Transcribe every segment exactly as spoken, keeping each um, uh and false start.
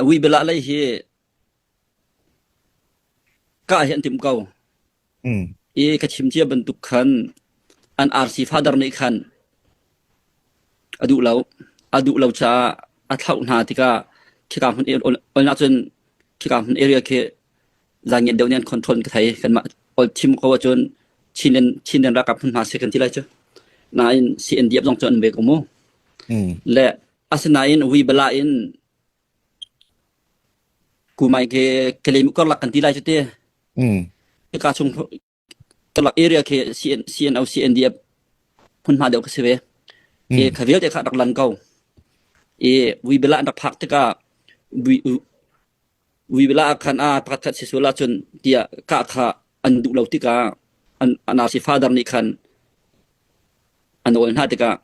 Wibela lei hi ka hi an tim ko. I ka chim cia bantuk khan an R C father nih khan a duh lo, a duh lo caah a thlauh hna tikah khika hmun area, olnak cun khika hmun area khi zan ngiat deuh nih an control ka thei. Kanmah ol chim ko ahcun Chinland, Chinland ralkap hmun hna si kan ti lai cu. Nain C N D F zong cu an ve ko mu. Le asinain Wibela in Kumai ke, ke lei karlak kan ti lai cu te. Ka chung karlak area ke C N, C N O, C N D F hmun hna deuh ka si ve. E, kha vialte kha rak lan ko. E, Wibela an rak phak tikah Wi-, Wibela ah khan a pakhat khat si sual ahcun tiah kah kha an duh lo tikah an, an R C father nih khan an ol hna tikah,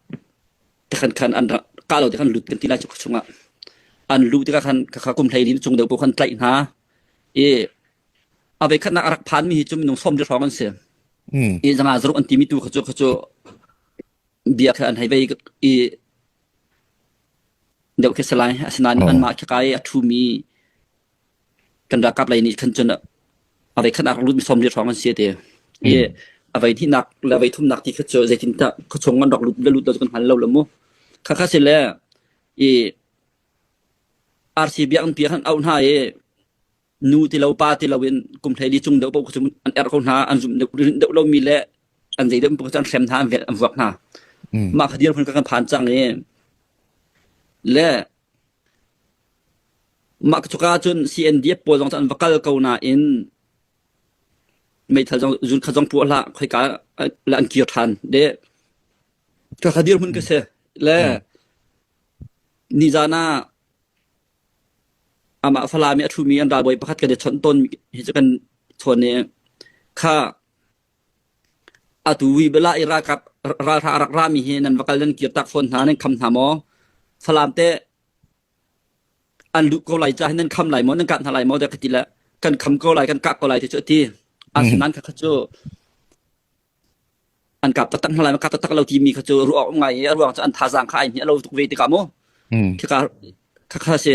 tikhan khan an ra-, kah lo tikhan lut kan ti lai cu kha chungah an luh tikah khan ka kha kum hleili chung deuh paoh khan tlaih hna. I a veikhatnak a rak phanmi hi cu minung sawmli hrawng an si. I zanga zaruk an timi tu kha cu, kha cu bia kha an hei vei i deuh khi a si lai. Asinain anmah khi kai a ṭhumi kan ralkap lei nih khan cun a veikhatnak rak lutmi sawmli hrawng an si a ti. I a vei hnihnak le a vei thumnak ti kha cu zeitindah khuachung an rak lut le lut lo cu kan hngal lo le mu. Kha kha si le i R C biak an piak an auh hna i nu ti lo, pa ti lo in kum hleili chung deuh paoh kha cu an er ko hna, an zumh deuh, rinh deuh lomi le an zei deuh paoh kha cu an hrem hna, an velh, an vuak hna. Mah kha dirhmun kha kan phan cang i le mah ka cuka cun C N D F pawl zong cu an va kal ko nain meithal zong, zun khat zong puah hlah, khoika le an kir ṭhan. De, ka kha dirhmun ka si le nizan ah amah Falam i a ṭhumi an ralbawi pakhat kan i chawnh tawn hi cu kan chawn i kha atu Wibela i ralkap, ralhra a rak rami hi nan va kal, nan kir tak fawn hna, nan kham hna maw? Falam te an luh ko lai ca hi nan kham lai maw, nan kap hna lai maw tiah ka ti le kan kham ko lai, kan kap ko lai ti cu a ti. Asinain kha, kha cu an kap taktak hna lai maw, kap taktak lo timi kha cu ruah a um ngai i a ruang cu an thazaang kha ai hniah lo tuk ve tikah maw? Khika, kha kha si.